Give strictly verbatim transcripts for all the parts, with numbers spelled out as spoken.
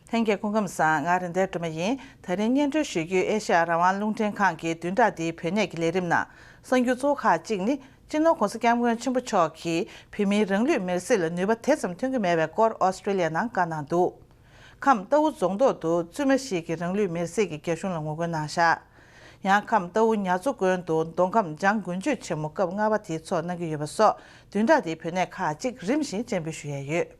ལྷན་རྒྱས་སྐུ་ཁམས་བཟང་། ང་རེད་མདའ་སྒྲོལ་མ་ཡིན། ད་རིང་སྙན་སྒྲོན་ཞུ་རྒྱུའི་ཨེ་ཤ་ཡ་རང་དབང་རླུང་འཕྲིན་ཁང་གི་བདུན་ཕྲག་འདིའི་བོད་གནས་ཀྱི་ལས་རིམ་ནང་གསར་འགྱུར་གཙོ་བོ་ཁག་གཅིག་ནི། སྤྱི་ནོར་༸གོང་ས་༸སྐྱབས་མགོན་ཆེན་པོ་མཆོག་གིས་བོད་མིའི་རང་ལུས་མེར་སྲེག་ལ་ནུས་པ་དེ་ཙམ་ཐོན་གྱི་མེད་པའི་སྐོར་ཨོ་སི་ཀྲི་ལི་ཡའི་ནང་བཀའ་གནང་འདུག་ཁམས་རྟའུ་རྫོང་ཐོག་ཏུ་བཙུན་མ་ཞིག་གིས་རང་ལུས་མེར་སྲེག་གིས་རྒྱ་གཞུང་ལ་ངོ་རྒོལ་གནང་བཞག་ཡང་ཁམས་རྟའུ་ཉ་མཚོ་དགོན་དུ་མདོ་ཁམས་འཇང་དགུན་ཆོས་ཆེན་མོ་སྐབས་ལྔ་པ་དེ་ཚོགས་གནང་གི་ཡོད་པ་སོགས་བདུན་ཕྲག་འདིའི་བོད་གནས་ཁག་ཅིག་རིམ་བཞིན་སྤྱན་འབུལ་ཞུ་ཡས་ཡོད།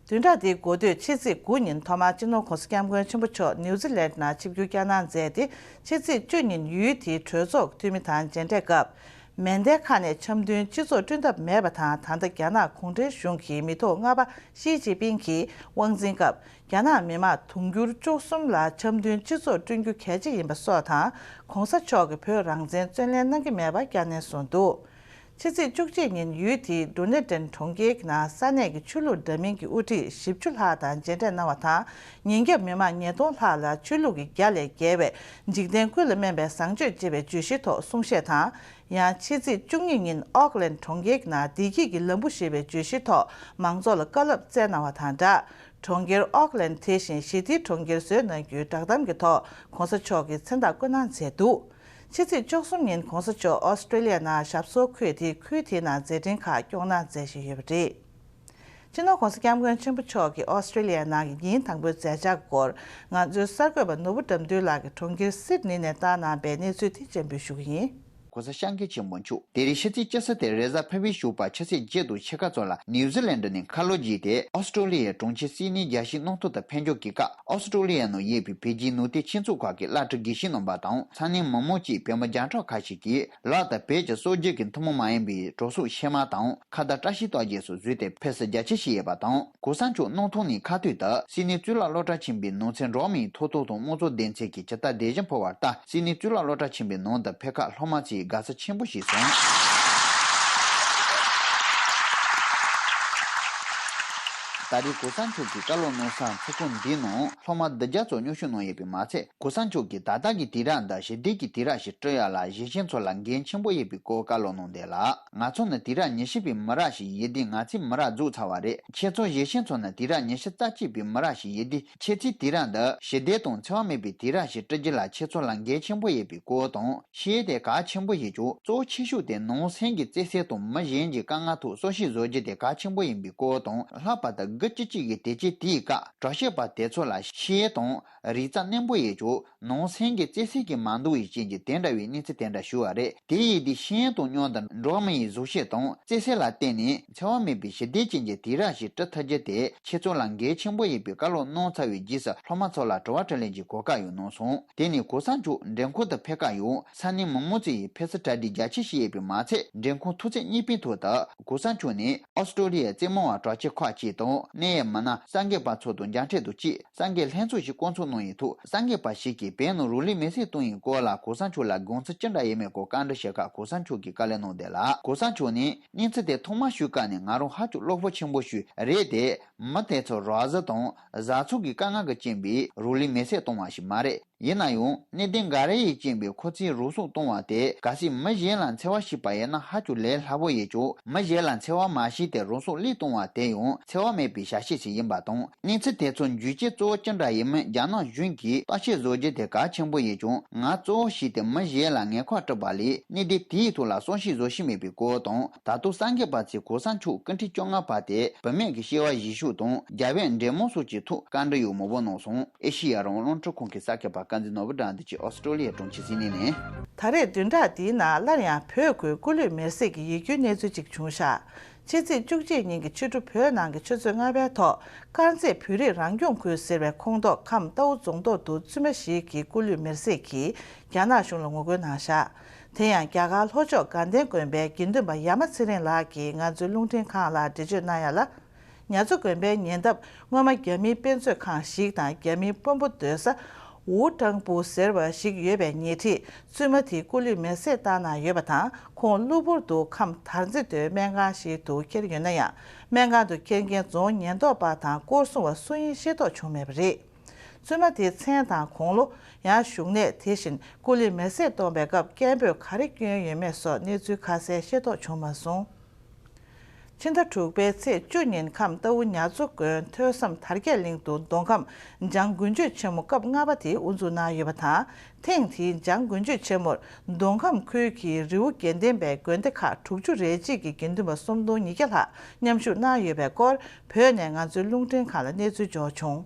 བདུན་ཕྲག་འདིའི་འགོ་སྟོད་ཕྱི་ཚེས་དགུ་ཉིན་ཐོག་མར་སྤྱི་ནོར་༸གོང་ས་༸སྐྱབས་མགོན་ཆེན་པོ་མཆོག་ནིའུ་ཛི་ལན་ནང་ཆིབས་བསྒྱུར་བསྐྱངས་གནང་མཛད་དེ། ཕྱི་ཚེས་བཅུ་ཉིན་ཡུལ་དེའི་གྲོས་ཚོགས་འཐུས་མི་དང་མཇལ་འཕྲད་སྐབས། མེ་མདའི་ཁ་ནས་འཆམ་མཐུན་སྤྱི་ཚོགས་བསྐྲུན་ཐབས་མེད་པ་དང་། ད་ལྟ་རྒྱ་ནག་གུང་ཁྲན་གཞུང་གི་མི་ཐོག་ལྔ་པ་ཞི་ཅིན་ཕིང་གི་དབང་འཛིན་སྐབས། རྒྱ་ནག་མི་དམངས་དུང་ཕྱུར་བཅུ་གསུམ་ལ་འཆམ་མཐུན་སྤྱི་ཚོགས་བསྐྲུན་རྒྱུ་གལ་ཆེ་ཡིན་པ་སོགས་དང་། ༸གོང་ས་མཆོག་གིས་བོད་རང་བཙན་བརྩོན་ལེན་གནང་གི་མེད་པ་བསྐྱར་ནན་གསུངས་འདུག་ཕྱི་ཚེས་བཅུ་གཅིག་ཉིན་ཡུལ་དེའི་ཌུ་ནེ་ཏན་གྲོང་ཁྱེར་གྱི་ནང་ས་གནས་ཀྱི་ཆོས་ལུགས་འདྲ་མིན་གྱི་དབུ་ཁྲིད་བཞི་བཅུ་ལྷག་དང་མཇལ་འཕྲད་གནང་བ་དང་། ཉིན་རྒྱབ་མི་མང་ཉིས་སྟོང་ལྷག་ལ་ཆོས་ལུགས་ཀྱི་རྒྱ་ལས་བརྒལ་བའི་འཇིག་རྟེན་ཀུན་ལ་སྨན་པའི་བཟང་སྤྱོད་ཅེས་པའི་བརྗོད་གཞིའི་ཐོག་གསུང་བཤད་དང་། ཡང་ཕྱི་ཚེས་བཅུ་གཉིས་ཉིན་ཨོག་ལན་གྲོང་ཁྱེར་གྱི་ནང་བདེ་སྐྱིད་ཀྱི་ལམ་བུ་ཞེས་པའི་བརྗོད་གཞིའི་ཐོག་མང་ཚོགས་ལ་བཀའ་སློབ་སྩལ་གནང་བ་དང་སྦྲགས། གྲོང་ཁྱེར་ཨོག་ལན་དེ་བཞིན་ཞི་བདེའི་གྲོང་ཁྱེར་བཟོས་གནང་རྒྱུའི་བསྒྲགས་གཏམ་གྱི་ཐོག་༸གོང་ས་མཆོག་གིས་མཚན་རྟགས་བཀོད་གནང་མཛད་འདུག་ཕྱི་ཚེས་བཅུ་གསུམ་ཉིན་༸གོང་ས་མཆོག་ཨོ་སི་ཀྲི་ལི་ཡ་ནང་ཞབས་སོར་འཁོད་དེ། ཁུལ་དེའི་ནང་མཛད་འཕྲིན་ཁག་སྐྱོང་གནང་མཛད་བཞིན་ཡོད་པ་རེད། སྤྱི་ནོར་༸གོང་ས་༸སྐྱབས་མགོན་ཆེན་པོ་མཆོག་གིས་ཨོ་སི་ཀྲི་ལི་ཡ་ནང་གི་ཉིན་དང་པོའི་མཛད་འཆར་སྐོར། ང་ཚོའི་གསར་འགོད་པ་ནོར་བུ་དགྲ་འདུལ་ལགས་ཀྱིས་གྲོང་ཁྱེར་སིད་ནི་ནས་བཏང་གནང་པའི་གནས་ཚུལ་དེ་སྤྱན་འབུལ་ཞུ་གི་ཡིན། ༸གོང་ས་༸སྐྱབས་མགོན་ཆེན་པོ་མཆོག་དེ་རིང་ཕྱི་ཚེས་བཅུ་གསུམ་སྟེ་རེས་གཟའ་ཕུར་བུའི་ཞོགས་པ་ཆུ་ཚོད་བརྒྱད་དང་ཕྱེད་ཀ་ཙམ་ལ་ནིའུ་ཛི་ལན་ནས་ཁ་ལོ་བརྗེས་ཏེ། ཨོ་སི་ཀྲི་ལི་ཡའི་གྲོང་ཁྱེར་སིད་ནི་རྒྱལ་སྤྱིའི་སྣུམ་ཐོག་ཏུ་ཕེབས་འབྱོར་གྱི་སྐབས། ཨོ་སི་ཀྲི་ལི་ཡ་ནང་ཡོད་པའི་བོད་བརྒྱུད་ནང་བསྟན་སྤྱི་ཚོགས་ཁག་གི་བླ་སྤྲུལ་དགེ་བཤེས་རྣམ་པ་དང་། ས་གནས་མི་མང་བཅས་བོད་མི་བརྒྱ་ཕྲག་ཁ་ཤས་ཀྱིས་ལག་ཏུ་བོད་ཀྱི་སྲོལ་རྒྱུན་གྱི་ཐུན་མོང་མ་ཡིན་པའི་གྲོ་སོག་ཕྱེ་མར་དང་། ཁ་བཏགས་བཀྲ་ཤིས་རྟགས་བརྒྱད་སོགས་བཟོས་ཏེ་ཕེབས་བསུ་རྒྱ་ཆེ་བྱས་ཡོད་པ་དང་། ༸གོང་ས་མཆོག་སྣུམ་ཐོག་ནས་ཁ་ཐུག་ཏུ་སིད་ནི་གཙུག་ལག་སློབ་གྲྭ་ཆེན་པོའི་ནང་ཚན་འགྲོ་བ་མིའི་ཐོབ་ཐང་དང་དམངས་གཙོ་སྡེ་ཚན་གྱི་ཇི་ལྟར་གདན་ཞུ་ཕུལ་བ་ལྟར། སིད་ནི་གཙུག་ལག་སློབ་གྲྭ་ཆེན་པོའི་ནང་དུ་ཕེབས་ཁར་སློབ་མ་ཚོས་དགའ་བསུ་ཆེན་པོ་ཞིག་བྱུང་། ད་རེས་གོང་ས་མཆོག་གིས་བཀའ་སློབ་གནང་ས་ཚོགས་ཁང་འདིའི་ནང་སློབ་མ་བདུན་བརྒྱ་ཙམ་མཉམ་ཞུགས་གནང་ཡོད་པས་མ་ཚད། གོང་ས་མཆོག་གིས་ད་ལྟ་གི་དུས་རབས་འདི་ཞི་བདེ་གི་དུས་རབས་ཤིག་བསྐྲུན་ཡག་ལ་གཞིས་བྱེས་ཚོ་ལ་འགན་ཆེན་པོ་ཡོད་པའི་སྐོར་བཀའ་སློབ་གནང་འདུག་ལ། ང་ཚོ་ནི་དུས་རབས་ཉི་ཤུ་པའི་མི་རབས་ཤིག་ཡིན་དུས་ང་ཚོས་མི་རབས་རྫོགས་ཚར་བ་རེད། ཁྱེད་ཚོ་གཞིས་བྱེས་ཚོ་ནི་དུས་རབས་ཉི་ཤུ་རྩ་གཅིག་པའི་མི་རབས་ཤིག་ཡིན་དུས། ཁྱེད་ཚོས་དུས་རབས་འདི་ཞི་བདེ་དང་འཚེ་བ་མེད་པའི་དུས་རབས་ཤིག་བསྐྲུན་རྒྱུ་ལ་ཁྱེད་ཚོ་ལ་འགན་ཆེན་པོ་ཡོད་པའི་སྐོར་དང་། ཤེས་ཡོན་དེ་གལ་ཆེན་པོ་ཞིག་བྱུང་། གཙོ་ཆེ་ཤོས་དེ་ནང་སེམས་ཀྱི་བརྩེ་སེམས་དང་མི་གཞན་གྱི་དཀའ་ངལ་ཐོག་གསོལ་ཞིང་བཟོ་རྒྱུ་དེ་གལ་ཆེན་པོ་ཡིན་པའི་སྐོར་དང་། ལྷག་པར་དུ་དགུ་བཅུ་གཅིག་གི་དུས་ཆེན་དེའི་སྐབས་གྲོགས་ཤོག་པ་དེ་ཚོ་ལ་ཤེས་ཡོན་དང་རིག་རྩལ་རྣོན་པོ་ཡོད་ཀྱང་། ནང་སེམས་ཀྱི་བརྩེ་སེམས་ཀྱིས་མ་འདང་བའི་རྐྱེན་གྱིས་དེ་འདྲ་བའི་གནས་ཚུལ་དེ་འདྲ་ཞུ་བ་རེད། དེ་ཡིན་དུས་ཤེས་ཡོན་དང་མཉམ་དུ་འགྲོ་བ་མིའི་གཟུགས་བྱད་དང་བརྩེ་སེམས་ལ་བརྟེན་ནས་འཚེ་བ་མེད་པའི་ཞི་བདེ་ཅན་གྱི་དུས་རབས་ཤིག་བསྐྲུན་ཐུབ་རྒྱུ་དེ་ཁྱེད་ཚོ་ལ་འགན་ཆེན་པོ་ཡིན་པའི་བཀའ་སློབ་གནང་ཚར་བའི་རྗེས་སུ་སློབ་མ་ཚོ་ལ་དྲི་བ་དྲིས་ལན་གྱི་གོ་སྐབས་ཡང་གནང་སོང་། དེ་ནས་གོང་ས་མཆོག་མགྲོན་ཁང་དུ་ཕེབས་སྐབས་ཡང་ས་གནས་མི་མང་ཚོ་ཡིས་ཕེབས་བསུ་གྲ་སྒྲིག་རྒྱ་ཆེ་བྱས་ཡོད་པས་མ་ཚད། མགྲོན་ཁང་ཐོག་ཚད་གཉིས་པའི་ཐོག་ཏུ་གོང་ས་མཆོག་ནས་ཨོ་སི་ཀྲོ་ལི་ཡའི་རྩེད་མོ་བ་གྲགས་ཅན་ཁག་ཅིག་དང་གནད་ཡོད་མི་སྣ་གསར་འགོད་པ་ཚོ་དང་མཇལ་འཕྲད་དང་བཅས། གསར་འགོད་ལྷན་ཚོགས་ཤིག་བསྐོང་ཚོགས་གནང་ཡོད་ཐོག་གསར་འགོད་པ་ཞིག་གིས་བོད་ནང་རང་ལུས་མེར་སྲེག་བཏང་ཡོད་སྐོར་ལ་གོང་ས་མཆོག་ལ་དགོངས་ཚུལ་ཅི་འདྲ་ཡོད་མེད་སྐོར་བཀའ་འདྲི་ཞུས་སྐབས་གོང་ས་མཆོག་གིས་བཀའ་ལན་གནང་བསྡད་ལ། གོང་ས་མཆོག་ནས་གནས་ཚུལ་དེ་ཐོག་མར་ཞུས་སྐབས་ནས་ང་རང་ཧ་ཅང་བློ་ཕམ་ཆེན་པོ་ཞིག་རེད་དེ། མི་དེ་ཚོ་རང་གཟུགས་དང་བཟའ་ཚང་གི་དཀའ་ངལ་གྱི་རྐྱེན་པས་རང་ལུས་མེར་སྲེག་བཏང་བ་ཞིག་མ་རེད། ཡིན་ན་ཡང་གནད་དོན་འགའ་རེ་ཡི་རྐྱེན་པས་ཁོ་ཚོས་རང་སྲོག་བཏང་བ་དེ་གལ་སྲིད་མི་གཞན་ལ་འཚེ་བ་བྱས་པ་ཡིན་ན་ཧ་ཅང་ལས་སླ་པོ་ཡོད་ཀྱང་། མི་གཞན་ལ་འཚེ་བ་མ་བྱས་ཏེ་རང་སྲོག་བློས་བཏང་བ་དེ་ཡང་འཚེ་བ་མེད་པའི་བྱ་སྤྱོད་ཞིག་ཡིན་པ་དང་། གནས་ཚུལ་དེ་ཚོ་འགྱུར་བཅོས་གཙོ་བོ་ཅི་འདྲ་ཡིན་མིན་རྒྱ་ནག་གཞུང་གིས་བརྟག་དཔྱད་བཟོ་རྒྱུ་དེ་གལ་ཆེན་པོ་ཡིན་ཀྱང་། ང་གཙོ་བོ་བྱས་ཏེ་མི་གཞན་ལ་ངན་ཁག་སྤྲད་པ་ལས་གནད་དོན་དེའི་ཐོག་ལ་བསམ་གཞིག་བཟོ་ཤེས་མེད་པའི་སྐོར་དང་། ད་དུང་གསར་འགོད་པ་ཚོས་གོང་ས་མཆོག་སྐུ་ཕྲེང་བཅོ་ལྔ་པ་དེ་བུད་མེད་ཀྱི་སྐྱེ་བ་བཞེས་ཕྱོགས་དང་རྒྱལ་བའི་འབྲེལ་མོལ་སོགས་ཀྱི་ཐོག་བཀའ་འདྲི་ཡང་མང་པོ་གནང་སོང་། ཨེ་ཤེ་ཡ་རང་དབང་རླུང་འཕྲིན་ཁང་གི་གསར་འགོད་པ་བསྟན་འཛིན་ནོར་བུ་དགྲ་འདུལ་གྱིས་ཨོ་སི་ཀྲོ་ལི་ཡའི་གྲོང་ཁྱེར་སིད་ནི་ནས། ད་རེས་བདུན་ཕྲག་འདིའི་ནང་སླར་ཡང་བོད་ཁུལ་སྐུ་ལུས་མེར་སྲེག་གི་ཡིད་སྐྱོའི་གནས་ཚུལ་ཅིག་བྱུང་ཤག་ཕྱི་ཚེས་བཅུ་གཅིག་ཉིན་གྱི་ཕྱི་དྲོ་བོད་ནང་གི་ཆུ་ཚོད་ལྔ་པའི་ཐོག་དཀར་མཛེས་བོད་རིགས་རང་སྐྱོང་ཁུལ་ཟེར་བའི་ཁོངས་གཏོགས་ཁམས་རྟའུ་རྫོང་ཐོག་ཏུ་བཙུན་མ་ཞིག་གིས་སྐུ་ལུས་མེར་སྲེག་གིས་རྒྱ་ནག་གཞུང་ལ་ངོ་རྒོལ་གནང་ཤག་དེ་ཡང་རྒྱ་གར་ལྷོ་ཕྱོགས་དགའ་ལྡན་དགོན་པའི་དགེ་འདུན་པ་ཡ་མ་ཚེ་རིང་ལགས་ཀྱིས་ང་ཚོའི་རླུང་འཕྲིན་ཁང་ལ་འགྲེལ་བརྗོད་གནང་ཡ་ལ། ཉ་མཚོ་དགོན་པའི་ཉེ་འདབས་སྔོན་མ་རྒྱ་མིའི་དཔེ་མཛོད་ཁང་ཞིག་དང་རྒྱ་མིའི་དཔོན་པོ་སྡོད་ས་ཝུ་ཀྲང་པུའུ་ཟེར་བ་ཞིག་ཡོད་པའི་ཉེ་འཁྲིས་བཙུན་མ་དེའི་སྐུ་ལུས་མེར་སྲེག་བཏང་གནང་ཡོད་པ་དང་། ཁོང་གློ་བུར་དུ་ཁམས་དར་རྩེ་མདོའི་སྨན་ཁང་ཞིག་ཏུ་འཁྱེར་ཡོད་ན་ཡང་། སྨན་ཁང་དུ་འཁྱེར་མཁན་རྫོང་ཉེན་རྟོག་པ་དང་སྐོར་སྲུང་བ་སུ་ཡིན་ཤེས་རྟོགས་བྱུང་མེད་པ་རེད། བཙུན་མ་དེའི་མཚན་དང་དགུང་ལོ། ཡང་བཞུགས་གནས། དེ་བཞིན་སྐུ་ལུས་མེར་སྲེག་གཏོང་བའི་སྐབས་སྐད་འབོད་ག་རེ་བསྐྱོན་ཡོད་མེད་སོགས་གནས་ཚུལ་ཁ་གསལ་ཤེས་རྟོགས་བྱུང་མ་སོང་། ཕྱི་ཟླ་དྲུག་པའི་ཚེས་བཅུ་ཉིན་ཁམས་རྟའུ་ཉ་མཚོ་དགོན་ཐོས་བསམ་དར་རྒྱས་གླིང་དུ་མདོ་ཁམས་འཇང་དགུན་ཆོས་ཆེན་མོ་སྐབས་ལྔ་པ་དེ་དབུ་འཛུགས་གནང་ཡོད་པ་དང་། ཐེངས་འདིའི་འཇང་དགུན་ཆོས་ཆེན་མོར་མདོ་ཁམས་ཁུལ་གྱི་རི་བོ་དགེ་ལྡན་པའི་དགོན་སྡེ་ཁག་དྲུག་ཅུ་རེ་གཅིག་གི་དགེ་འདུན་པ་སུམ་སྟོང་ཉིས་བརྒྱ་ལྷག་མཉམ་ཞུགས་གནང་ཡོད་པའི་སྐོར་བོད་ནས་ང་ཚོའི་རླུང་འཕྲིན་ཁང་ལ་གནས་ཚུལ་འབྱོར་བྱུང་།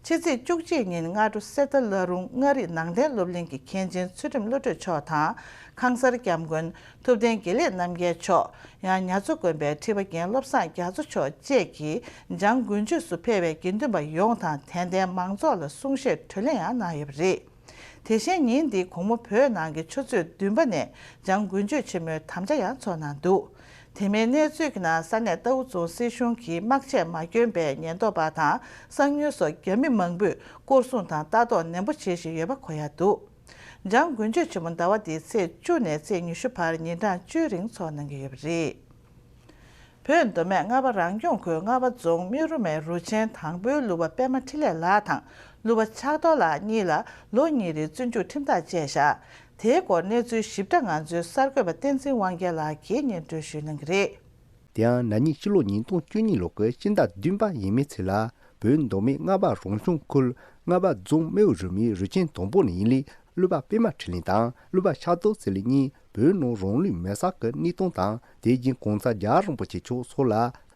ཕྱི་ཚེས་བཅུ་གཅིག་ཉིན་སྔ་དྲོ་གསེར་རྟ་བླ་རུང་མངའ་རིས་ནང་བསྟན་སློབ་གླིང་གི་མཁན་ཆེན་ཚུལ་ཁྲིམས་བློ་གྲོས་མཆོག་དང་། ཁང་གསར་སྐྱབས་མགོན་ཐུབ་བསྟན་དགེ་ལེགས་རྣམ་རྒྱལ་མཆོག་ཡང་ཉ་མཚོ་དགོན་པའི་ཁྲི་པ་རྒན་བློ་བཟང་རྒྱ་མཚོ་མཆོག་བཅས་ཀྱིས་འཇང་དགུན་ཆོས་སུ་ཕེབས་པའི་དགེ་འདུན་པ་ཡོངས་དང་། དད་ལྡན་མང་ཚོགས་ལ་གསུང་བཤད་གྲོས་གླེང་ཡང་གནང་ཡོད་པ་རེད། དེ་བཞིན་ཉིན་འདིའི་དགོང་མོ་བོད་ནང་གི་ཆུ་ཚོད་བདུན་པ་ནས་འཇང་དགུན་ཆོས་ཆེན་མོའི་དམ་བཅའ་ཡང་འཚོགས་གནང་འདུག་དེ་མིན་གནས་ཚུལ་གྱི་ནང་ས་གནས་རྟའུ་རྫོང་སྲིད་གཞུང་གིས་དམག་ཆས་མ་གྱོན་པའི་ཉེན་རྟོག་པ་དང་གསང་ཉུལ་སོགས་རྒྱ་མི་མང་པོས་སྐོར་སྲུང་དང་ལྟ་རྟོག་ནན་པོ་བྱེད་བཞིན་ཡོད་པ་གོ་ཡ་འདུག་འཇང་དགུན་ཆོས་ཆེན་མོ་ཟླ་བ་འདིའི་ཚེས་བཅུ་ནས་ཚེས་ཉི་ཤུ་བར་ཉིན་གྲངས་བཅུའི་རིང་འཚོགས་གནང་གི་ཡོད་པ་རེད། བོད་མདོ་སྨད་རྔ་པ་རང་སྐྱོང་ཁུལ་རྔ་པ་རྫོང་སྨེ་རུ་མའི་རུ་ཆེན་དང་པོའི་གླུ་བ་པད་མ་འཕྲིན་ལས་ལགས་དང་གླུ་བ་ཕྱག་རྡོར་ལགས་གཉིས་ལ་ལོ་གཉིས་རིང་བཙོན་འཇུག་ཁྲིམས་ཐག་བཅད་བཞག་དེའི་སྐོར་གནས་ཚུལ་ཞིབ་ཕྲ་ང་ཚོའི་གསར་འགོད་པ་བསྟན་འཛིན་དབང་རྒྱལ་ལགས་ཀྱིས་སྙན་སྒྲོན་ཞུ་གནང་གི་རེད། དེ་ཡང་ན་ནིང་ཕྱི་ལོ་ཉིས་སྟོང་བཅུ་གཉིས་ལོ་གི་ཕྱི་ཟླ་བདུན་པ་ཡས་མས་ཚེས་ལ་བོད་མདོ་སྨད་རྔ་པ་རང་སྐྱོང་ཁུལ་རྔ་པ་རྫོང་སྨེ་བོ་རུ་མའི་རུ་ཆེན་དང་པོ་ནས་ཡིན་ལི་གླུ་བ་པད་མ་འཕྲིན་ལས་དང་གླུ་བ་ཕྱག་རྡོར་ཟེར་ལི་གཉིས་བོད་ནང་རང་ལུས་མེར་སྲེག་གི་གནས་སྟངས་དང་དེ་བཞིན་གོང་ས་རྒྱལ་བ་རིན་པོ་ཆེ་མཆོག་སོགས་ལ་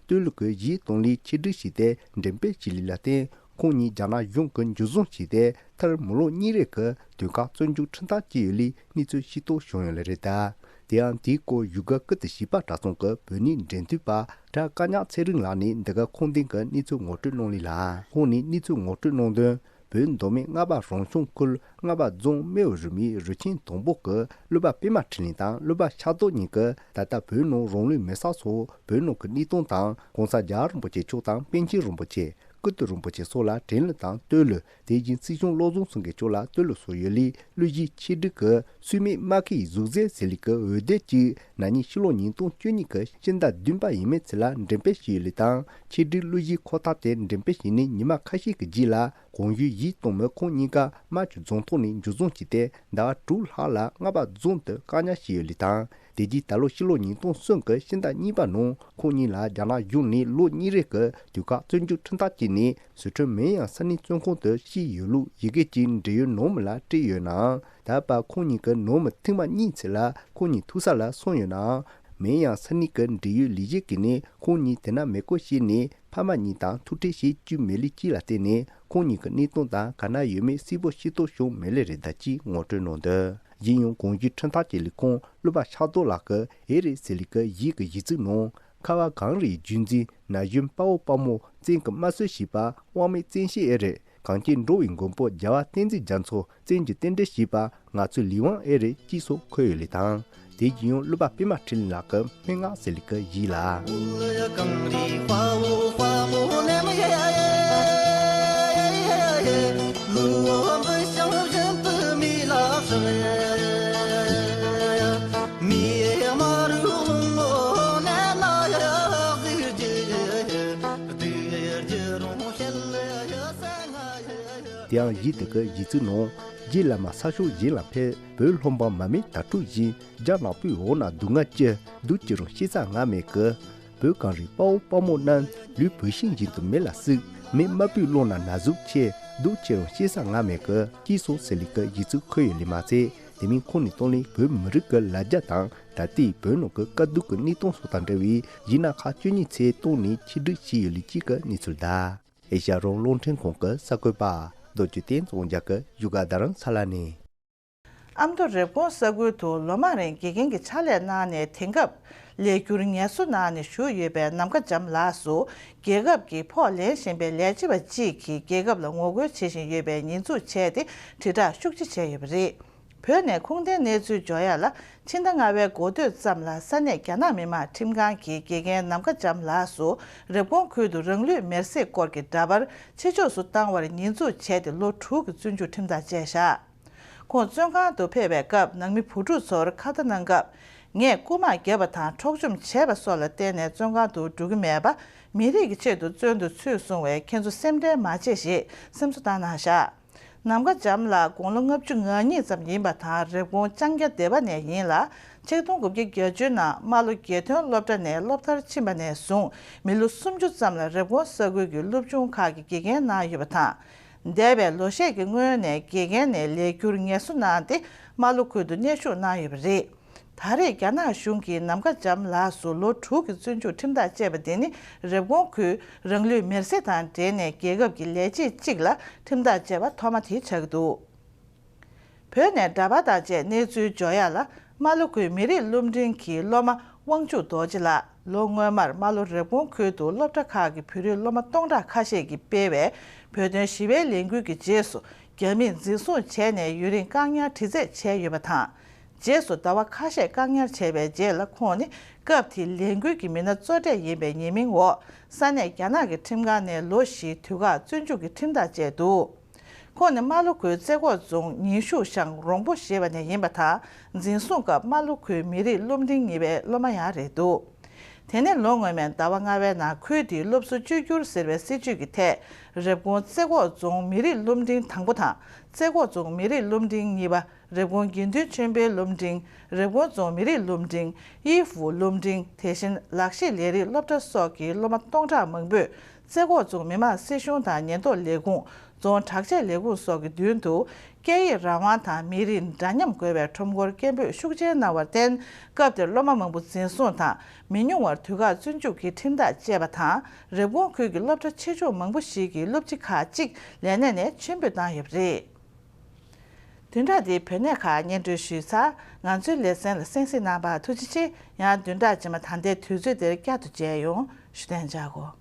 བསྟོད་གླུ་གི་གཞས་གཏོང་ལི་ཆེད་སྒྲིག་བྱས་ཏེ་འགྲེམས་སྤེལ་བྱས་ལི་ལ་བརྟེན། ཁོང་གཉིས་རྒྱ་ནག་གཞུང་གིས་འཇུ་བཟུང་བྱས་ཏེ་མཐར་མི་ལོ་གཉིས་རེ་གི་དུས་བཀག་བཙོན་འཇུག་ཁྲིམས་ཐག་བཅད་ཡོད་ལི་གནས་ཚུལ་ཤེས་རྟོགས་བྱུང་ཡོད་ལེ་རེད་ད། དེ་ཡང་དེའི་སྐོར་བཞུགས་སྒར་སྐུ་དྲིན་ཞིབ་པ་གྲྭ་ཚང་གི་བོད་གནས་འབྲེལ་མཐུད་པ་གྲྭ་བཀའ་ཉག་ཚེ་རིང་ལགས་ནས་འདི་ག་ཁུངས་ལྡན་གྱི་གནས་ཚུལ་ངོ་སྤྲོད་གནང་ལེ་ལ། ཁོང་ནས་གནས་ཚུལ་ངོ་སྤྲོད་གནང་དོན། བོད་མདོ་སྨད་རྔ་པ་རང་སྐྱོང་ཁུལ་རྔ་པ་རྫོང་སྨེ་བོ་རུ་མའི་རུ་ཆེན་དང་པོ་གི་གླུ་བ་པད་མ་འཕྲིན་ལས་དང་གླུ་བ་ཕྱག་རྡོར་གཉིས་ཀྱིས་ད་ལྟ་བོད་ནང་རང་ལུས་མེར་སྲེག་སོགས་བོད་ནང་གི་གནས་སྟངས་དང་གོང་ས་རྒྱལ་བ་རིན་པོ་ཆེ་མཆོག་དང་པཎ་ཆེན་རིན་པོ་ཆེ། སྐུ་བལྟམས་རིན་པོ་ཆེ་སོགས་ལ་དྲན་གླུ་དང་བསྟོད་གླུ། དེ་བཞིན་སྲིད་སྐྱོང་བློ་བཟང་སེང་གེ་མཆོག་ལ་བསྟོད་གླུ་སོགས་ཡོད་ལས་གླུ་གཞས་ཆེད་སྒྲིག་གི་སུས་མེད་རྨ་ཁའི་གཟུགས་མཛེས་ཟེར་ལས་ཀྱི་འོད་སྡེར་གཅིག་ན་ནིང་ཕྱི་ལོ་ཉིས་སྟོང་བཅུ་གཉིས་ཀྱི་ཕྱི་ཟླ་བདུན་པ་ཡས་མས་ཚེས་ལ་འགྲེམས་སྤེལ་བྱས་ཡོད་ལས་དང་། ཆེད་སྒྲིག་གླུ་གཞས་ཁོ་ཐག་དེ་འགྲེམས་སྤེལ་བྱས་ནས་ཉི་མ་ཁ་ཤས་ཀྱི་རྗེས་ལ་གོང་ཞུས་གཞས་གཏོང་མི་ཁོང་གཉིས་ཀ་རྨ་ཆུ་རྫོང་ཐོག་ནས་འཇུ་བཟུང་བྱས་ཏེ་ཟླ་བ་དྲུག་ལྷག་ལ་རྔ་པ་རྫོང་དུ་བཀག་ཉར་བྱས་ཡོད་ལས་དང་། དེ་རྗེས་ད་ལོ་ཕྱི་ལོ་ཉིས་སྟོང་གསུམ་གྱི་ཕྱི་ཟླ་གཉིས་པ་ནང་ཁོང་གཉིས་ལ་རྒྱ་ནག་གཞུང་ནས་ལོ་གཉིས་རེ་གི་དུས་བཀག་བཙོན་འཇུག་ཁྲིམས་ཐག་བཅད་ནས་ཟི་ཁྲོན་མིན་ཡང་ས་གནས་བཙོན་ཁང་དུ་བསྐྱལ་ཡོད་ལུགས་ཡི་གེ་གཅིག་འབྲེལ་ཡོད་ནང་མི་ལ་སྤྲད་ཡོད་ནའང་། ད་བར་ཁོང་གཉིས་ཀྱི་ནང་མི་ཐེངས་མ་གཉིས་ཚེ་ལ་ཁོང་གཉིས་ཐུག་ས་ལ་སོང་ཡོད་ནའང་། མིན་ཡང་ས་གནས་ཀྱི་འབྲེལ་ཡོད་ལས་བྱེད་ཀྱིས་ནས་ཁོང་གཉིས་དེ་ན་མེ་བཀོད་བྱས་ནས་ཕ་མ་གཉིས་དང་ཐུག་འཕྲད་བྱེད་བཅུག་མེད་ལུགས་གཅིག་ལ་བརྟེན་ནས་ཁོང་གཉིས་ཀྱི་གནས་སྟངས་དང་ག་ན་ཡོད་མེད་གསལ་པོ་ཤེས་རྟོགས་བྱུང་མེད་ལེ་རེད་ད་ཅེས་ངོ་སྤྲོད་གནང་འདུག་གཞན་ཡང་གོང་ཞུས་ཁྲིམས་ཐག་བཅད་ལས་ཁུངས་གླུ་བ་ཕྱག་རྡོར་ལགས་ཀྱི་ཨེ་རེད་ཟེར་ལས་ཀྱི་གཞས་ཀྱི་གཞས་ཚིག་ནང་། ཁ་བ་གངས་རིའི་རྒྱུད་འཛིན་ན་གཞོན་དཔའ་བོ་དཔའ་མོ་བཙན་གྱི་དམར་གསོད་བྱས་པ་དབང་མེད་བཙན་ཤེད་ཨེ་རེད། གངས་ཅན་འགྲོ་བའི་མགོན་པོ་རྒྱལ་བ་བསྟན་འཛིན་རྒྱ་མཚོ་བཙན་གྱིས་རྟེན་འབྲེལ་བྱས་པ་ང་ཚོའི་ལས་དབང་ཨེ་རེད་ཅེས་སོགས་འཁོད་ཡོད་ལེ་དང་། དེ་བཞིན་ཡང་གླུ་བ་པད་མ་འཕྲིན་ལས་ལགས་ཀྱི་སྨྲེ་སྔགས་ཟེར་ལས་ཀྱི་གཞས་ལ། དེ་ཡང་གཞས་དེ་གི་གཞས་ཚིག་ནང་། རྗེ་བླ་མ་ས་ཕྱོགས་གཞན་ལ་ཕེབས། བོད་སློབ་འབངས་མ་མེད་དྭ་ཕྲུག་བཞིན། རྒྱ་ནག་པོའི་འོག་ན་སྡུག་བསྔལ་ཅི། སྡུག་ཅི་རུང་ཤེས་ས་ང་མེད་ཀི། བོད་གངས་རིའི་དཔའ་བོ་དཔའ་མོ་རྣམས། ལུས་བུད་ཤིང་བཞིན་དུ་མེ་ལ་བསྲེགས། མེ་དམར་པོའི་ཀློང་ན་ན་ཟུག་ཆེ། སྡུག་ཅི་རུང་ཤེས་ས་ང་མེད་ཀི། ཅེས་སོགས་ཟེར་ལས་ཀྱི་གཞས་ཚིག་འཁོད་ཡོད་ལེ་མ་ཚད། དེ་མིན་ཁོང་ནས་བཏང་ལས་བོད་མི་རིགས་ཀྱི་ལ་རྒྱ་དང་ད་ལྟའི་བོད་ནང་གི་དཀའ་སྡུག་གི་གནས་སྟངས་སོགས་དང་འབྲེལ་བའི་གཞས་སྣ་ཁག་བཅུ་གཉིས་ཚེས་སྟོང་ནས་ཆེད་སྒྲིག་བྱས་ཡོད་ལུགས་གཅིག་གི་གནས་ཚུལ་གདའ། ཨེ་ཤ་ཡ་རང་དབང་རླུང་འཕྲིན་ཁང་གི་གསར་འགོད་པ་རྡོ་རྗེ་བསྟན་འཛིན་དབང་རྒྱལ་གྱིས་བཞུགས་སྒར་རྡ་རམ་ས་ལ་ནས། ཨ་མདོ་རེབ་གོང་ས་ཁུལ་དུ་ལོ་མང་རིང་དགེ་རྒན་གྱི་ཕྱག་ལས་གནང་ནས་དེང་སྐབས་ལས་འཁྱུར་ངལ་གསོ་གནང་ནས་བཞུགས་ཡོད་པའི་ནམ་མཁའ་འཇམ་ལགས་སུ། རྒྱལ་ཁབ་ཀྱི་ཕོགས་ལེན་བཞིན་པའི་ལས་བྱེད་པ་གཅིག་གིས་རྒྱལ་ཁབ་ལ་ངོ་རྒོལ་བྱེད་བཞིན་ཡོད་པའི་ཉེས་འཛུགས་བྱས་ཏེ་དྲིལ་བསྒྲགས་ཤུགས་ཆེ་བྱས་ཡོད་པ་རེད། བོད་ནས་ཁུངས་ལྡན་གནས་ཚུལ་འབྱོར་ཡག་ལ། ཕྱི་ཟླ་ལྔ་པའི་འགོ་སྟོད་ཙམ་ལ་ས་གནས་རྒྱ་ནག་མི་དམངས་ཁྲིམས་ཁང་གིས་དགེ་རྒན་ནམ་མཁའ་འཇམ་ལགས་སུ་རེབ་གོང་ཁུལ་དུ་རང་ལུས་མེར་སྲེག་སྐོར་གྱི་འདྲ་པར་ཕྱི་ཕྱོགས་སུ་བཏང་བར་ཉེས་འཛུགས་བྱས་ཏེ་ལོ་དྲུག་གི་བཙོན་འཇུག་ཁྲིམས་ཐག་བཅད་བཞག་ཁོང་བཙོན་ཁང་དུ་ཕེབས་པའི་སྐབས་ནང་མི་བུ་ཕྲུག་ཚོར་ཁ་བརྡ་གནང་སྐབས། ངས་རྐུ་མ་བརྒྱབ་པ་དང་འཕྲོག་བཅོམ་བྱས་པ་སོགས་ལ་བརྟེན་ནས་བཙོན་ཁང་དུ་འགྲོ་གི་མེད་པ། མི་རིགས་ཀྱི་ཆེད་དུ་བཙོན་དུ་ཚུད་སོང་བས་ཁྱེད་ཚོ་སེམས་ཁྲལ་མ་བྱེད་ཞེས་སེམས་གསོ་བཏང་གནང་བཞག་ནམ་མཁའ་འཇམ་ལགས་དགུང་ལོ་ལྔ་བཅུ་ང་གཉིས་ཙམ་ཡིན་པ་དང་རེབ་གོང་ལྕང་སྐྱ་སྡེ་པ་ནས་ཡིན་ལ། ཆིག་སྟོང་དགུ་བརྒྱ་བརྒྱད་ཅུ་ནང་རྨ་ལྷོ་དགེ་ཐོན་སློབ་གྲྭ་ནས་སློབ་མཐར་ཕྱིན་པ་ནས་བཟུང་མི་ལོ་སུམ་ཅུ་ཙམ་ལ་རེབ་གོང་ས་ཁུལ་གྱི་སློབ་ཆུང་ཁག་གི་དགེ་རྒན་གནང་ཡོད་པ་དང་། འདས་པའི་ལོ་ཤས་ཀྱི་སྔོན་ནས་དགེ་རྒན་ནས་ལས་འཁྱུར་ངལ་གསོ་གནང་སྟེ་རྨ་ལྷོ་ཁུལ་དུ་གནས་བཞུགས་གནང་ཡོད་པ་རེད། ད་རེས་རྒྱ་ནག་གཞུང་གིས་ནམ་མཁའ་བྱམས་ལགས་སུ་ལོ་དྲུག་གི་བཙོན་འཇུག་ཁྲིམས་ཐག་བཅད་པ་དེ་ནི་རེབ་གོང་ཁུལ་རང་ལུས་མེར་སྲེག་དང་འབྲེལ་ནས་རྒྱལ་ཁབ་ཀྱི་ལས་བྱེད་གཅིག་ལ་ཁྲིམས་ཐག་བཅད་པ་ཐོག་མ་དེ་ཆགས་ཀྱི་འདུག་བོད་ནས་འདྲ་པར་དང་བཅས་གནས་ཚུལ་འབྱོར་ཡག་ལ། རྨ་ལྷོ་ཁུལ་མི་རིགས་སློབ་འབྲིང་གི་སློབ་མ་དབང་ཕྱུག་རྡོ་རྗེ་ལགས་ལོ་སྔོན་མར་རྨ་ལྷོ་རེབ་གོང་ཁུལ་དུ་སློབ་གྲྭ་ཁག་གི་བོད་རིགས་སློབ་མ་སྟོང་ཕྲག་ཁ་ཤས་ཀྱིས་སྤེལ་བའི་བོད་དོན་ཞི་བའི་ལས་འགུལ་གྱི་རྗེས་སུ་རྒྱ་མིས་འཛིན་བཟུང་བྱས་ནས་ཡུན་རིང་བཀག་ཉར་དྲི་རྩད་བྱས་ཡོད་པ་དང་། རྗེས་སུ་ཟླ་བ་ཁ་ཤས་བཀག་ཉར་བྱས་པའི་རྗེས་ལ་ཁོང་ནི་སྐབས་དེའི་ལས་འགུལ་གྱི་མི་སྣ་གཙོ་གྲས་ཡིན་པའི་ཉེས་མིང་འོག་ས་གནས་རྒྱ་ནག་གི་ཁྲིམས་ཁང་ནས་ལོ་བཞིའི་དུས་བཀག་བཙོན་འཇུག་གི་ཁྲིམས་ཐག་བཅད་འདུག་ཁོང་ནི་རྨ་ལྷོ་ཁུལ་རྩེ་ཁོག་རྫོང་ཉིན་ཤུག་ཤང་རོང་པོ་ཞེས་པ་ནས་ཡིན་པ་དང་། འཛིན་བཟུང་སྐབས་རྨ་ལྷོ་ཁུལ་མི་རིགས་སློབ་འབྲིང་གཉིས་པའི་སློབ་མ་ཡང་རེད་འདུག་དེ་ནས་ལོ་སྔོན་མའི་ཟླ་བ་ལྔ་པའི་ནང་ཁུལ་དེའི་སློབ་གསོ་བཅོས་བསྒྱུར་ཟེར་བའི་སྲིད་བྱུས་ཀྱི་ཐད། རེབ་གོང་རྩེ་ཁོག་རྫོང་མི་རིགས་སློབ་འབྲིང་དང་པོ་དང་། རྩེ་ཁོག་རྫོང་མི་རིགས་སློབ་འབྲིང་གཉིས་པ། རེབ་གོང་དགེ་འདུན་ཆོས་འཕེལ་སློབ་འབྲིང་། རེབ་གོང་རྫོང་མི་རིགས་སློབ་འབྲིང་། དབྱི་ཧྥུ་སློབ་འབྲིང་། དེ་བཞིན་ལག་ཤེས་ལས་རིགས་སློབ་གྲྭ་སོགས་ཀྱི་སློབ་མ་སྟོང་ཕྲག་མང་པོས་རྩེ་ཁོག་རྫོང་མི་དམངས་སྲིད་གཞུང་དང་ཉེན་རྟོག་ལས་ཁུངས། རྫོང་དྲག་ཆས་ལས་ཁུངས་སོགས་ཀྱི་མདུན་དུ། སྐད་ཡིག་རང་དབང་དང་མི་རིགས་འདྲ་མཉམ་དགོས་པའི་ཁྲོམ་སྐོར་སྐད་འབོད་ཤུགས་ཆེན་གནང་བར་བརྟེན། སྐབས་དེར་སློབ་མ་མང་པོ་འཛིན་བཟུང་དང་། མི་ཉུང་བར་དུས་བཀག་བཙོན་འཇུག་གི་ཁྲིམས་ཐག་བཅད་པ་དང་། རེབ་གོང་ཁུལ་གྱི་སློབ་གྲྭ་ཆེ་ཆུང་མང་པོ་ཞིག་གི་སློབ་སྤྱི་ཁག་ཅིག་ལས་གནས་ནས་ཕྱིར་འབུད་བཏང་ཡོད་པ་རེད། བདུན་ཕྲག་འདིའི་བོད་གནས་ཁག་སྙན་སྒྲོན་ཞུས་ཚར། ང་ཚོའི་ལེ་ཚན་ལ་གསན་གཟིགས་གནང་བར་ཐུགས་རྗེ་ཆེ། ཡང་བདུན་ཕྲག་རྗེས་མ་ད་ལྟའི་དུས་ཚོད་འདིར་བསྐྱར་དུ་མཇལ་ཡོང་། བཞུགས་གདན་འཇགས་སྒོ།